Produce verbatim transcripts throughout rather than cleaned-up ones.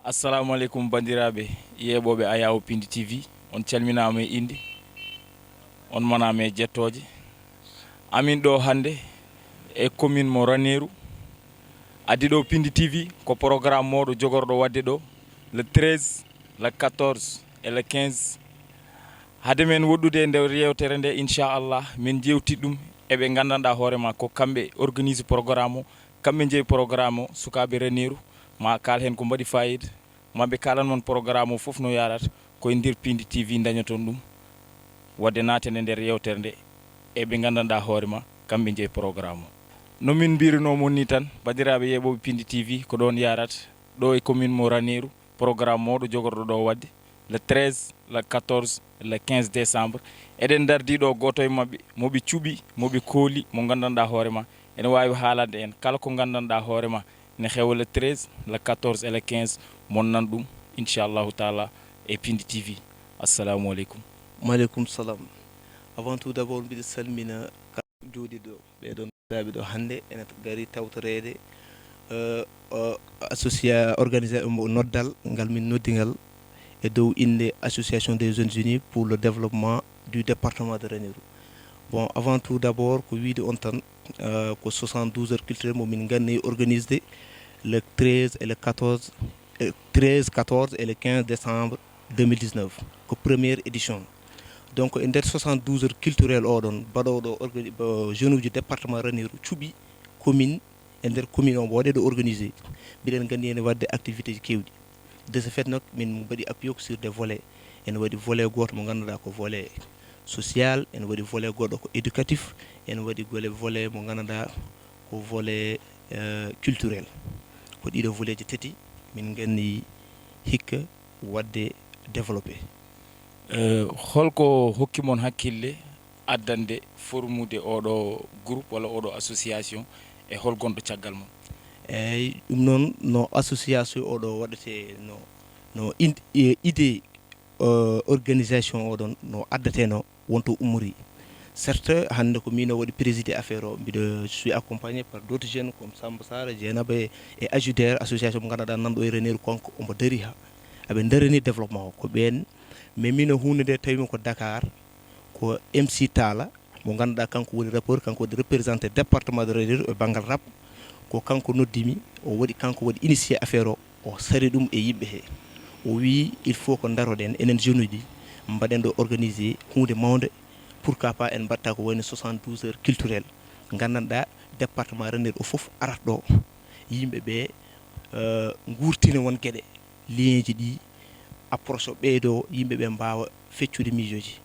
Assalamu aleykum, banndiraaɓe yeeɓooɓe Ayawo Pindi T V. On calminaama e innde, on manaama e jettooje. Amin ɗo hannde e commune mo Raneeru. Addi ɗo Pindi T V ko programme mooɗo jogorɗo waɗde ɗo le treize, le quatorze et le quinze. Hade men woɗɗude e nder yewtere nde, inchallah, min jewtit ɗum e ɓe nganndanɗaa hoore ma ko kamɓe organise programme o, kamɓe njeyi programme o, sukaaɓe Raneeru, ma kaal heen ko mbaɗi fayida, ma ɓe kaalan mon programme o fof no yarata, ko e nder Pindi T V dañoton ɗum, waɗde naaten e nder yewtere nde e ɓe nganndanɗaa hoore ma, kamɓe njeyi programme o. No min mbirunoo mon ni tan, banndiraaɓe yeeɓooɓe Pindi T V, ko ɗoon yarata, ɗo e commune mo Raneeru, programme mooɗo jogorɗo ɗo waɗde le treize, le quatorze, le quinze décembre. Eɗen ndardi ɗo gooto e maɓɓe, mo ɓe cuɓi, mo ɓe kooli, mo nganndanɗaa hoore ma. Ene waawi haalande en kala ko nganndanɗaa hoore ma ne heewa le treize, le quatorze et le quinze. Mon nan ɗum, inchallahu taala, e Pindi T V. Assalamu aleykum. Maaleykum salam. Avant tout d'abord, mbiɗa salmina ka jooɗiiɗo ɓeɗon. Daaɓi ɗo hannde ene ngari tawtoreede, eh, o, associa-, organisa-, mo noddal ngal min noddi ngal e dow innde Association des Jeunes Unis pour le Développement du Département de Raneeru. Bon, avant tout d'abord, ko wiide on tan, eh, ko soixante-douze heures culturelles mo min nganni organisde le treize et le quatorze, eh, treize, quatorze et le quinze décembre deux mille dix-neuf, ko première édition. Donc, e nder soixante-douze heures culturelles oɗon, baɗoɗo organi-, ba-, jeune uji département Raneeru cuɓi commune, e nder commune o, mbo waɗe ɗo organisé. Mbiɗen nganndi ene waɗde activité ji keewɗi. De ce fait, noon, min mbaɗi appui ko sur des volets. Ene waɗi volet gooto mo ngannduɗaa ko volet social, ene waɗi volet goɗɗo ko éducatif, ene waɗi gole-, volet mo ngannduɗaa ko volet, euh, culturel. Ko ɗiɗo volet ji tati min nganndi hikka waɗde développé. Eh, holko hokki mon hakkille addande formude oɗo groupe walla oɗo association, e hol gonɗo caggal mon? Eyyi, ɗum noon no association oɗo waɗete, no, no in-, e idée, euh, organisation oɗon no addateno wonto ummori. Certes, hannde ko min o waɗi présidé affaire o, mbiɗo, je suis accompagné par d'autres jeunes comme Samba Sara, Dieynaba e, e Ajuder, association mo ngannduɗaa nan ɗo e Raneeru, kanko omo dari ha aɓe darani développement o. Ko ɓeen, mais min o huunde nde tawi ko Dakar, ko M C Talla, mo ngannduɗaa kanko woni rappeur, kanko woni représenté département de Raneeru e banngal rap. Ko kanko noddimi, o waɗi, kanko waɗi initié affaire o, o sari ɗum e yimɓe he. O wii, il faut ko ndaroɗen, enen jeune uji, mbaɗen ɗo organisé huunde mawnde, pourquoi pas en mbaɗta ko wayno soixante-douze heures culturelles. Nganndanɗaa département Raneeru o fof arat ɗo, yimɓe ɓe, euh, nguurtina won geɗe, lien ji ɗi, approche o ɓeydo, yimɓe ɓe mbaawa feccude miijooji.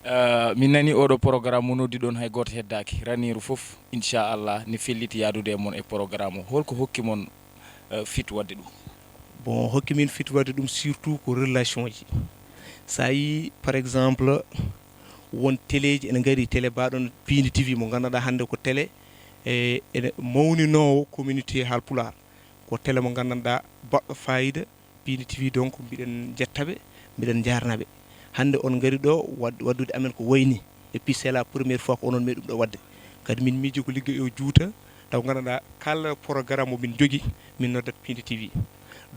Eh, min nani oɗo programme mo noddi ɗon, hay gooto heddaaki. Raneeru fof, inchallah, ne felliti yaadude e mon e programme o. Holko hokki mon, eh, fit waɗde ɗum? Bon, hokki min fit waɗde ɗum surtout ko relation ji. Sa yi, par exemple, won téléji ene ngari, télé mbaɗon Pindi T V mo ngannduɗaa hannde ko télé, e, ene mawninoowo communauté Haalpulaar. Ko télé mo nganndanɗaa baɗɗo fayida, Pindi T V, donc mbiɗen jettaɓe, mbiɗen njaarnaɓe. Hannde on ngari ɗo wad-, waddude amen ko wayni. Et puis c'est la première fois ko onon meɗum ɗo wadde. Kadi min miiji ko liggey o juuta, taw nganndanɗaa kala programme mo min jogi, min noddat Pindi T V.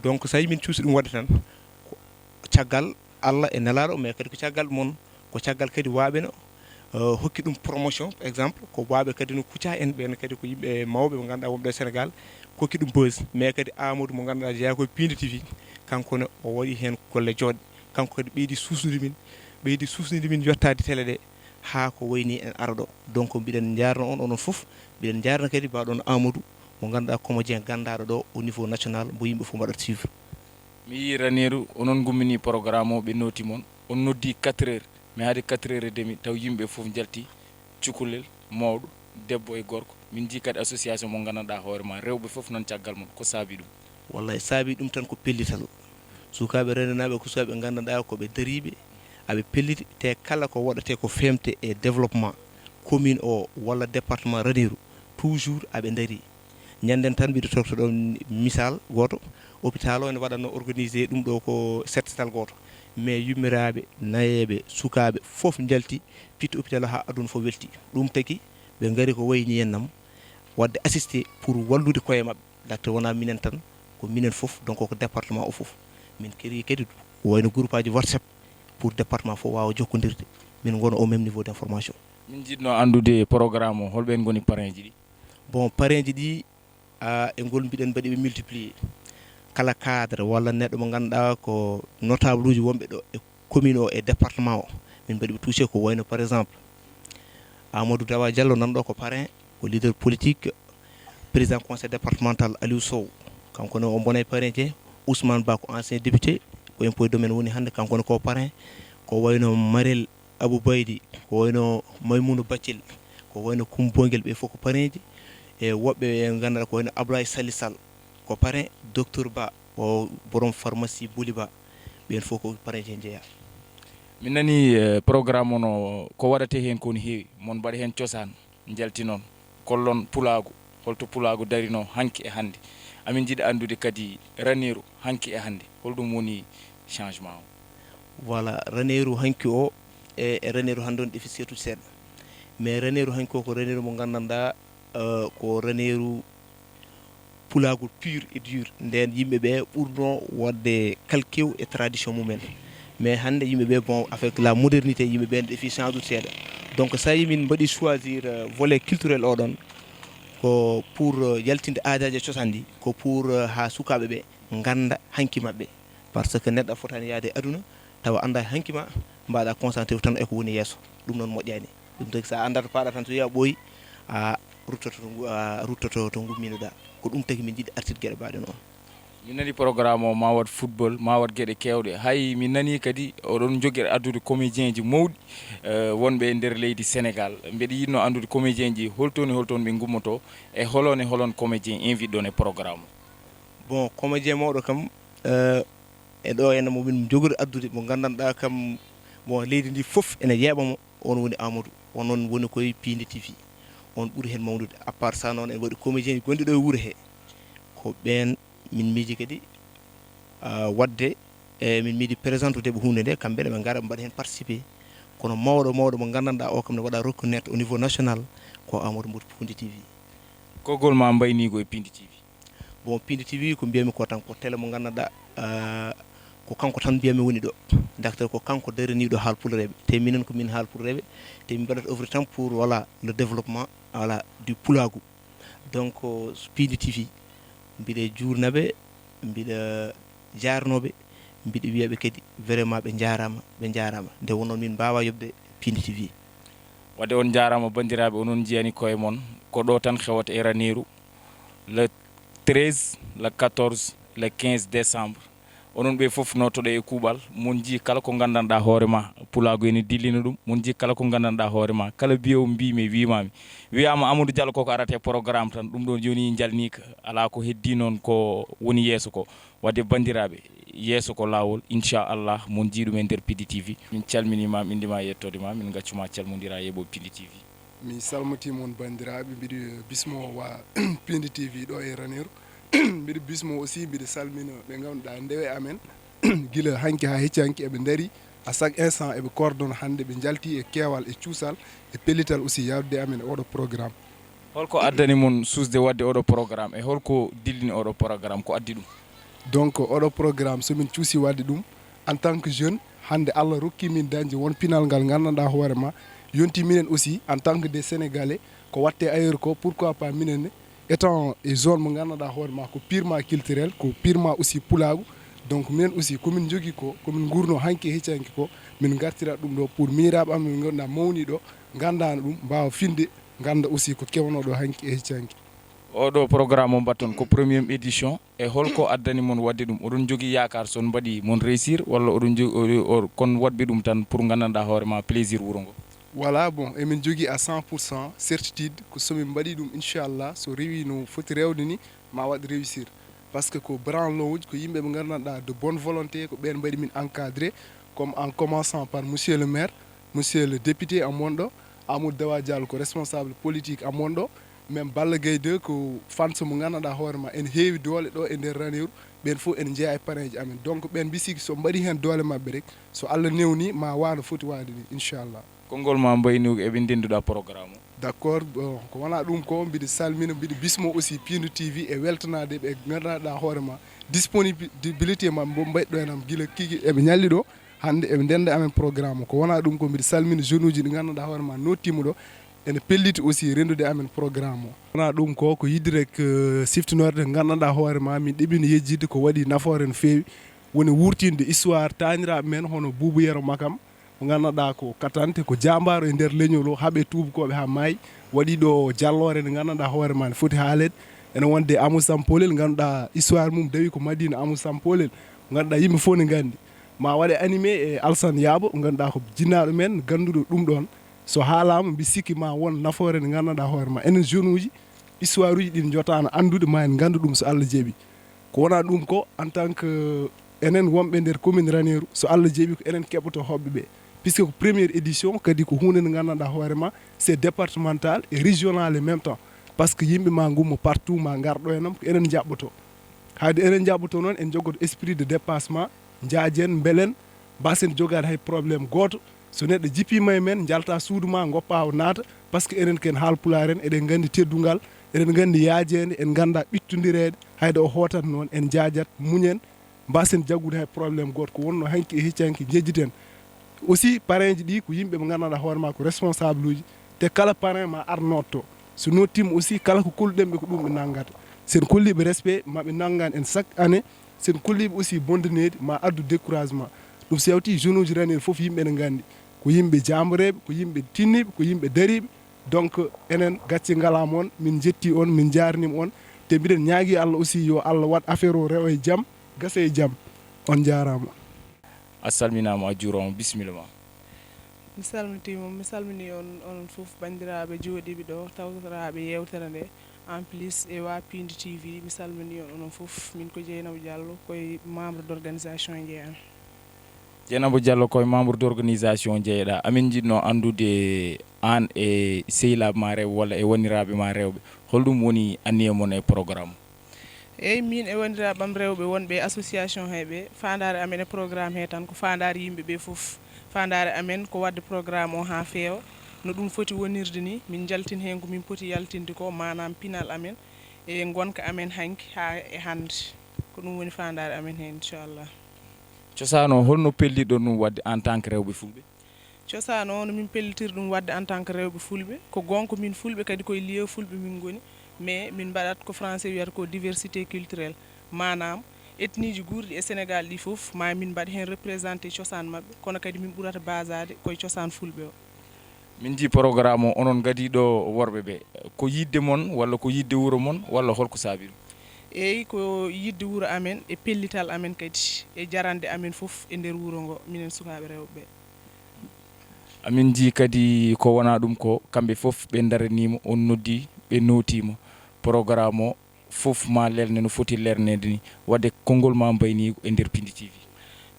Donc sa yi min cuusi ɗum wadde tan, ko caggal Allah e Nelaaɗo, mais kadi ko caggal mon, ko caggal kadi waaɓe no, eh, hokki ɗum promotion, par exemple, ko waaɓe kadi no kucca en, ɓeen kadi ko yimɓe mawɓe ɓe ngannduɗaa wonɓe e Sénégal, kokki ɗum buzz. Mais kadi Amadou mo ngannduɗaa jeyaa ko e Pindi T V, kanko ne o waɗi heen golle jooɗɗe. Kanko kadi ɓeydi suusnude min, ɓeydi suusnude min yottaade télé ɗe, haa ko wayni en ara ɗo. Donc mbiɗen njaarna on, onon fof, mbiɗen njaarna kadi mbaɗon Amadou, mo ngannduɗaa comédien ganndaaɗo ɗo au niveau national, mbo yimɓe fof mbaɗat suivre. Mi yii Raneeru, onon ngummini programme o, ɓe nooti mon, on noddi quatre heures, mais haade quatre heures et demi, taw yimɓe fof njalti, cukalel, mawɗo, debbo e gorko. Min njii kadi association mo nganndanɗaa hoore ma, rewɓe fof nan caggal mon. Ko saabi ɗum? Wallay, saabi ɗum tan ko pellital. Sukaaɓe renanaaɓe ko sukaaɓe nganndanɗaa ko ɓe dariiɓe, aɓe pelliti, te kala ko waɗate ko feemte e développement commune o walla département Raneeru, toujours aɓe ndarii. Ñannden tan mbiɗo tokta ɗon misal gooto, hôpital o ene waɗatno organisé ɗum ɗo ko settital gooto, mais yummiraaɓe, nayeeɓe, sukaaɓe fof njalti, pitti hôpital o haa aduna fof welti. Ɗum tagi ɓe ngari ko wayni en nam, waɗde assisté pour wallude koye maɓɓe. Ndaxte wonaa minen tan, ko minen fof, donc ko département o fof. Min créé kadi ko wayno groupe aji WhatsApp pour département fof waawa jokkondirde, min ngona au même niveau d' information. Min njiɗno anndude programme o, holɓe en ngoni parrain ji ɗi? Bon, parrain ji ɗi, ah, e ngol mbiɗen mbaɗi ɓe multiplier. Kala cadre walla neɗɗo mo ngannduɗaa ko notable uji wonɓe ɗo e commune o e département o, min mbaɗi ɓe touché. Ko wayno par exemple Amadou Dawa Diallo, nanɗo ko parrain, ko leader politique, président conseil départemental Aliou Sow, kanko ne o mbonay parrain je. Ousmane Ba ko ancien député, ko impôt et domaine woni hannde, kanko ne ko parrain. Ko wayno Marel Abou Baydi, ko wayno Maymouna Bathily, ko wayno Kumbongel, ɓe fof ko parrain ji. E woɓɓe ɓe ngannduɗaa ko wayno Ablaye Sali Sall, ko parrain. Docteur Ba, o borom pharmacie Bouliba, ɓen fof ko parrain ji heen njeyaa. Min nani, eh, programme on o, ko waɗate heen ko ne heewi, mon mbaɗa heen cosaan, njaltinon, kollon pulaagu, holto pulaagu darino hanki e hannde. Amin njiɗa anndude kadi Raneeru hanki e hannde, holɗum woni changement o? Voilà, Raneeru hanki o e, e Raneeru hannde on ɗefi seetude seeɗa. Mais Raneeru hanki o ko Raneeru mo nganndanɗaa, eh, ko Raneeru pulaagu pur et dur. Nden yimɓe ɓe ɓurno waɗde calqué e tradition mumen. Mais hannde yimɓe ɓe, bon, avec la modernité, yimɓe ɓe ɗefi change ude seeɗa. Donc, so tawi min mbaɗi choisir, euh, volet culturel oɗon, ko pour, euh, yaltinde aadaaji e cosaan ɗi, ko pour, euh, haa sukaaɓe ɓe ngannda hanki maɓɓe. Par ce que neɗɗo a fotaani yahde e aduna tawa anndaa hanki ma, mbaɗa concentré tan e ko woni yeeso. Ɗum noon moƴƴaani. Ɗum tagi so a anndaa to paaɗa tan, so wiya ɓooyi, a ruttoto to ngu-, a ruttoto to ngummiinoɗaa. Ko ɗum tagi min njiɗi artirde geɗe mbaɗe noon. Min nani programme o ma waɗ football, ma waɗ geɗe keewɗe. Hay min nani kadi oɗon njogii addude comédien ji mawɗi, eh, wonɓe e nder leydi Sénégal. Mbeɗa yiɗno anndude comédien ji holto ni, holto ɓe ngummoto, e holon e holon comédien invite ɗon e programme o? Bon, comédien mawɗo kam, eh, e ɗo ene mo min njogori addude, mo nganndanɗaa kam, bon, leydi ndi fof ene yeeɓa mo, on woni Amadou. On noon woni koye Pindi T V. On ɓuri heen mawnude. À part ça noon, en waɗi comédien gonɗi ɗo e wuro he. Ko ɓeen min miiji kadi, ah, waɗde, e min miiji présentude ɓe huunde nde, kamɓe ne ɓe ngara ɓe mbaɗa heen participé. Kono mawɗo, mawɗo mo nganndanɗaa o kam ne waɗa reconnaître au niveau national, ko Amadou Mbodj Pindi T V. Konngol ma mbayniigo e Pindi T V? Bon, Pindi T V ko mbiyami ko tan ko télé mo nganndanɗaa, ah, ko kanko tan mbiyami woni ɗo. Ndaxte ko kanko daraniiɗo haalpulareeɓe. Te minen ko min haalpulareeɓe. Te min mbaɗata œuvre tan pour, voilà, le développement, voilà, du pulaagu. Donc, Pindi T V, mbiɗa juurna ɓe, mbiɗa jaarnoo ɓe, mbiɗa wiya ɓe kadi vraiment ɓe njaaraama, ɓe njaaraama. Nde wonno min mbaawa yoɓde Pindi T V. Wadde on njaaraama banndiraaɓe, onon njiyani koye mon, ko ɗo tan xewata e Raneeru, le treize, le quatorze, le quinze décembre. Onon ɓe fof nootoɗe e kuuɓal, mon njii kala ko nganndanɗaa hoore ma, pulaagu ene dillina ɗum, mon njii kala ko nganndanɗaa hoore ma, kala biyewo mbiimi, wiimaami, wiyaama Amadou Diallo koko arata e programme tan, ɗum ɗon yoni njalniika, alaa ko heddii noon ko woni yeeso ko. Wadde banndiraaɓe, yeeso ko laawol, inchallah, mon njii ɗum e nder Pindi T V. Min calminii ma, min ndima e yettoode ma, min ngaccu ma calmondiraa e yeeɓooɓe Pindi T V. Mi salmitii mon banndiraaɓe, mbiɗo bismoo waa Pindi T V ɗo e Raneeru. Mbiɗo bismoo aussi, mbiɗo salmina ɓe ngannduɗaa ndewe amen, gila hanki haa hecci hanki eɓe ndarii, à chaque instant eɓe coordonne, hannde ɓe njaltii e keewal, e cuusal, e pellital aussi yawtude amen e oɗo programme. Holko addani mon suusde waɗde oɗo programme e holko dillini oɗo programme, ko addi ɗum? Donc, oɗo programme, so min cuusii waɗde ɗum, en tant que jeune, hannde Allah rokki min dañde won pinal ngal nganndanɗaa hoore ma, yonti minen aussi, en tant que des Sénégalais, ko waɗte ailleurs ko, pourquoi pas minen ne, étant e zone mo nganndanɗaa hoore ma ko purement culturel, ko purement aussi pulaagu. Donc, minen aussi, ko min njogii ko, ko min nguurnoo hanki e hecci hanki ko, min ngartira ɗum ɗo pour miñiraaɓe amen ɓe ngannduɗaa mawnii ɗo, nganndaano ɗum, mbaawa finde, ngannda aussi ko kewnoo ɗo hanki e hecci hanki. Oɗo programme mo mbaɗton ko première édition, e holko addani mon waɗde ɗum? Oɗon njogii yaakaar so on mbaɗii mon réussir, walla oɗon njo-, o, o, kon waɗɓe ɗum tan pour nganndanɗaa hoore ma plaisir wuro ngo? Voilà, bon, emin njogii à cent pour cent certitude ko so min mbaɗii ɗum, inchallah, so rewii no foti rewde ni, ma waɗ réussir. Parce que ko branlon uji, ko yimɓe ɓe nganndanɗaa de bonne volonté, ko ɓeen mbaɗi min encadré, comme en commençant par monsieur le maire, monsieur le député am wonɗo, Amadou Dawa Diallo ko responsable politique am wonɗo, même Balla Gaye deux ko fans mo nganndanɗaa hoore ma ene heewi doole ɗo e nder Raneeru, ɓeen fof ene njeyaa e parrain ji amen. Donc ɓeen mbi siki so mbaɗii heen doole maɓɓe rek, so Allah newnii ma waa no foti waade ni, inchallah. Konngol ma mbayniigo e ɓe ndennduɗaa programme o? D'accord, bon, ko wonaa ɗum ko, mbiɗa salmina, mbiɗa bismo aussi Piindi T V e weltanaade ɓe nganndanɗaa hoore ma disponibilité maɓɓe mbo mbaɗɗo en am gila kiki eɓe ñalli ɗo. Hannde eɓe ndenda amen programme o. Ko wonaa ɗum ko, mbiɗa salmina jeune uji ɗi nganndanɗaa hoore ma nottiima ɗo, ene pelliti aussi renndude amen programme o. Wonaa ɗum ko, ko yiɗde rek, eh, siftinorde nganndanɗaa hoore ma, min ɗeɓino yejjidde ko waɗi nafoore no feewi. Woni wurtinde histoire taaniraaɓe men hono Buubu Yero Makam, mo nganndanɗaa ko katante, ko jaambaaro e nder leñol o, haaɓe tuubakooɓe haa maayi, waɗi ɗo jalloore nde nganndanɗaa hoore ma ne foti haaleede. Ene wonde Amadou Samba Polel, ngannduɗaa histoire mum dawi ko Madina Amadou Samba Polel, ngannduɗaa yimɓe fof ne nganndi. Ma waɗe animé e Alsan Yaabo, ngannduɗaa ko jinnaaɗo men gannduɗo ɗum ɗoon. So haalaama, mbi sikki ma won nafoore nde nganndanɗaa hoore ma. Enen jeune uji, histoire uji ɗin jotaano anndude, ma en nganndu ɗum so Allah jaɓi. Ko wonaa ɗum ko, en tant que enen wonɓe nder commune Raneeru, so Allah jaɓi ko enen keɓoto hoɓɓe ɓe. Puisque ko première édition, kadi ko huunde nde nganndanɗaa hoore ma, c'est départemental et régional en même temps. Parce que yimɓe ma ngummo partout, ma ngar ɗo e nam, ko enen njaɓɓoto. Hayde enen njaɓɓoto noon, en jogoto esprit de dépassement, njaajen, mbelen, mbasen jogaade hay problème gooto. So neɗɗo jippiima e men, njalta suudu ma, ngoppa o naata, parce que enen ken Haalpulaar en, eɗen nganndi teddungal, eɗen nganndi yaajeende, en ngannda ɓittondireede, hayde o hootat noon, en njaajat, muñen, mbasen jaggude hay problème gooto. Ko wonno hanki e hecci hanki, njejjiten. Aussi, parrain ji ɗi ko yimɓe ɓe nganndanɗaa hoore ma ko responsable uji, te kala parrain ma ar notto. So nottiima aussi, kala ko kolluɗen ɓe ko ɗum ɓe nanngata. Sen kolliiɓe respect, ma ɓe nanngan en chaque année. Sen kolliiɓe aussi bondaneedi, ma addu découragement. Ɗum so yawti jeune uji Raneeru fof yimɓe ene nganndi. Ko yimɓe jaambareeɓe, ko yimɓe tinniiɓe, ko yimɓe dariiɓe. Donc, enen gacce ngalaa moon, min njetti on, min njaarniima on. Te mbiɗen ñaagi Allah aussi yo Allah waɗ affaire o rewa e jam, gasa e jam. On njaaraama. A salminaama, a juuraama, bisimilla ma. Mi salmitiima, mi salminii on, onon fof, banndiraaɓe jooɗiiɓe ɗo, tawtoraaɓe yeewtere nde. En plus, e waa Piindi T V, mi salminii on, onon fof. Min ko Jeynaba Diallo, ko e membre d'organisation e Jeeyaan. Jeynaba Diallo, ko e membre d'organisation jeyeɗaa. Amin njiɗnoo anndude aan e sehilaaɓe ma rewɓe walla e wanndiraaɓe ma rewɓe, holɗum woni anniya mon e programme? Eey, miin e wanndiraaɓe am rewɓe wonɓe e association he ɓe, faandaare amen e programme he tan ko faandaare yimɓe ɓe fof. Faandaare amen ko waɗde programme o haa feewa, no ɗum foti wonirde ni, min njaltin heen ko min poti yaltinde ko, maanaam pinal amen e ngonka amen hanki haa e hannde. Ko ɗum woni faandaare amen heen, inchallah. Cosaan o, holno pellitɗon ɗum waɗde en tant que rewɓe fulɓe? Cosaan o, no min pellitiri ɗum waɗde en tant que rewɓe fulɓe, ko goonga ko min fulɓe, kadi koye lieu fulɓe min ngoni, mais min mbaɗat ko français wiyata ko diversité culturelle, maanaam ethnie ji guurɗi e Sénégal ɗi fof, ma min mbaɗ heen représenté cosaan maɓɓe, kono kadi min ɓurata basaade koye cosaan fulɓe o. Min njii programme o, onon ngadii ɗo worɓe ɓe, ko yiɗde mon walla ko yiɗde wuro mon walla holko saabi ɗum? Eey, ko yiɗde wuro amen e pellital amen kadi e jarande amen fof e nder wuro ngo, minen sukaaɓe rewɓe ɓe. Amin njii kadi ko wonaa ɗum ko, kamɓe fof ɓe ndaraniima, on noddi, ɓe nootiima. Programme o fof ma lelne no foti lelneede ni. Waɗde konngol ma mbayniigu e nder Piindi T V.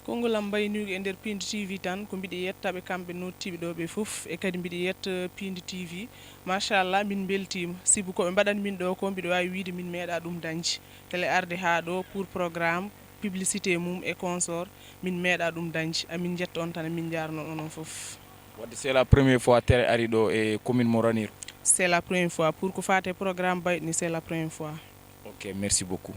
Konngol am mbayniigu e nder Piindi T V tan, ko mbiɗa yettaɓe kamɓe noddiiɓe ɗo ɓe fof, e kadi mbiɗa yetta Piindi T V. Machallah, min mbeltiima. Sibu ko ɓe mbaɗani min ɗo ko, mbiɗa waawi wiyde min meeɗaa ɗum dañde. Tele arde haa ɗo pour programme, publicité mum e consort, min meeɗaa ɗum dañde. Amin njetta on tan, amin njaarnoo onon fof. Waɗde, c'est la première fois tele ari ɗo e commune mo Raneeru? C'est la première fois. Pour ko faati e programme mbayɗo ni, c'est la première fois. Ok, merci beaucoup.